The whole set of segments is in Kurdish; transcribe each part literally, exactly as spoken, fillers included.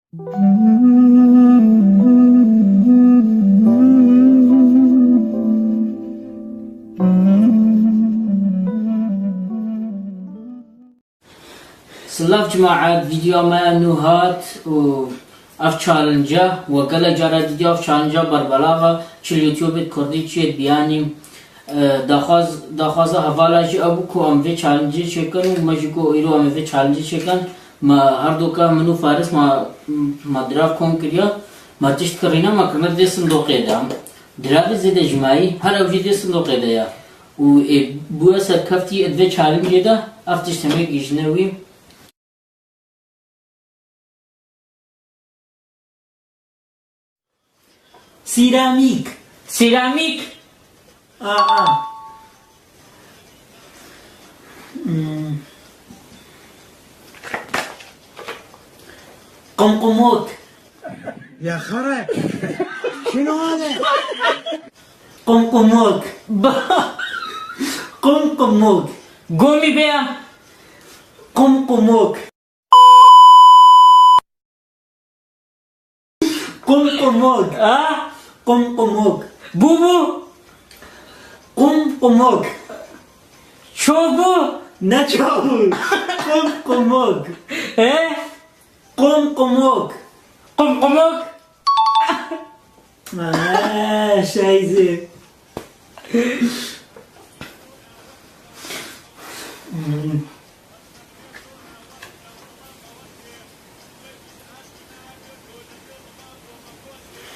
Silav cemaet, vîdeoya me nû hat û ev challenge-a, we gelek cara dîtiye ev challenge-a berbelav e, çi li YouTube-ê di kurdî, çi yê di biyanî. E, daxwaz-, daxwaza hevala jî ew bû ku em vê challenge-ê çêkin û me jî got, îro em ê vê challenge-ê çêkin. Me her du ka min û Faris me, me dirav kom kiriye. Me tişt kirîne, me kirine di vê sindoqê de. Diravê zêde ji me yî, her ew jî di vê sindoqê de ye. Û ê bûye serkeftî di vê challenge-ê de, ev tişt hemê gihîjine wî. Sîramîk. Sîramîk. A, a. Hmm. Qumqumok. Ya xare. Şunu hadi. Qumqumok. Ba-, qumqumok. Gomî be ya. Qumqumok. Qumqumok. Ha? Qumqumok. Bû bû. Qumqumok. Ço bû. Ne ço bû. Qumqumok. He? Qumqumok. Qumqumok. Aa, şayze.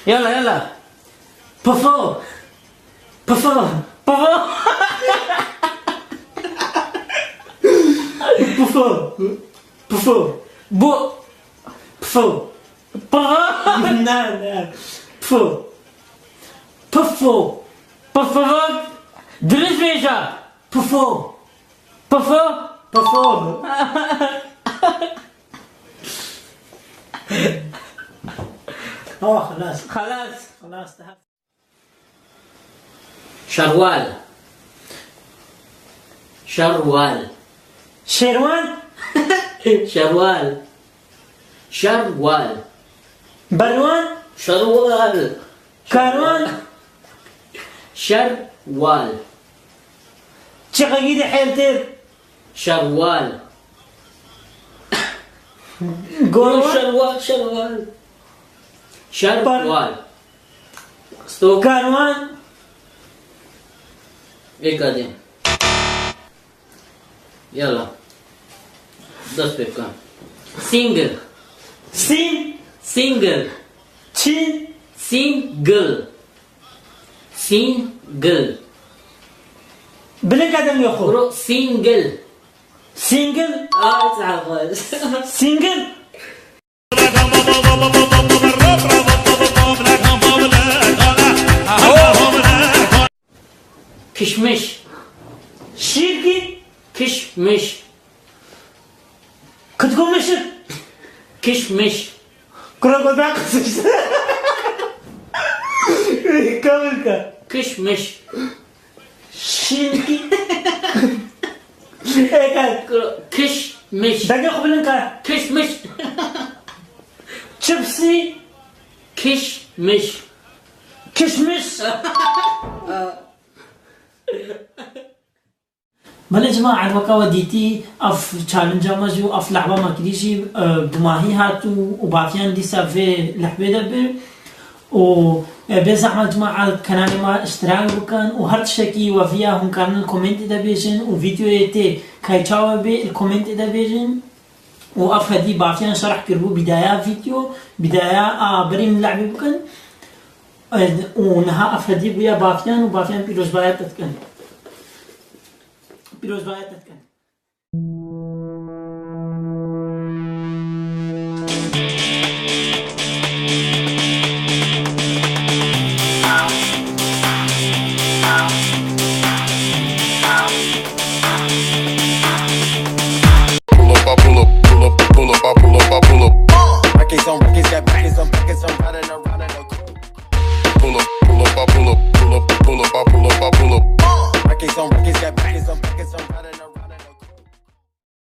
Yala, yala. Pifo. Pifo. Pifo. Pifo. Pifo. Bu. Pifo. Pifo. Na, na. Pifo. Pifo. Pifo. Dirist bêje. Pifo. Pifo. Pifo. Tamam, xelas. Xelas. Xelas, daha. Şerwal. Şerwal. Şerwan. Şerwal. Şerwal. Berwan. Şerwal. Karwan. Şerwal. Çiqegî de hêltir. Şerwal. Gorwan. Şerwal, şerwal. Şerwal. Stop. Karwan. Êk adê. Yala. Dest pê bikin. Single. Sin. Single. Çi? Single. Single. Bilind ke dengê xwe. Bro, single. Single. Ay, sağ ol. Single. Kişmiş. Şîrkî. Kişmiş. Kitgo mişik. Kişmiş. Kura godan kızıştı. Kamil ka. Kişmiş. Şîrkî. Eka. Kişmiş. Dengê xwe bilind ke. Kişmiş. Çipsî. Kişmiş. Kişmiş. Belê cemaet, weke we dîtî, ev challenge-a me jî û ev lehba me kirî jî, e, dumahî hat û, û bafiyan dîsa vê lehbê de bi. Û, e, bê zehmet cemaet kanalê me îştirak bikin û her tiştekî we viya hûn karin komentê de bêjin û vîdeoyê tê kayça we bê li komentê de bêjin. Û ev hedî bafiyan şerh kiribû bidaya vîdeo, bidaya a berî min lehbê bikin. E, û niha ev hedî bûye bafiyan û bafiyan pîrozbaya te dikin. Pîrozbaya te dikin.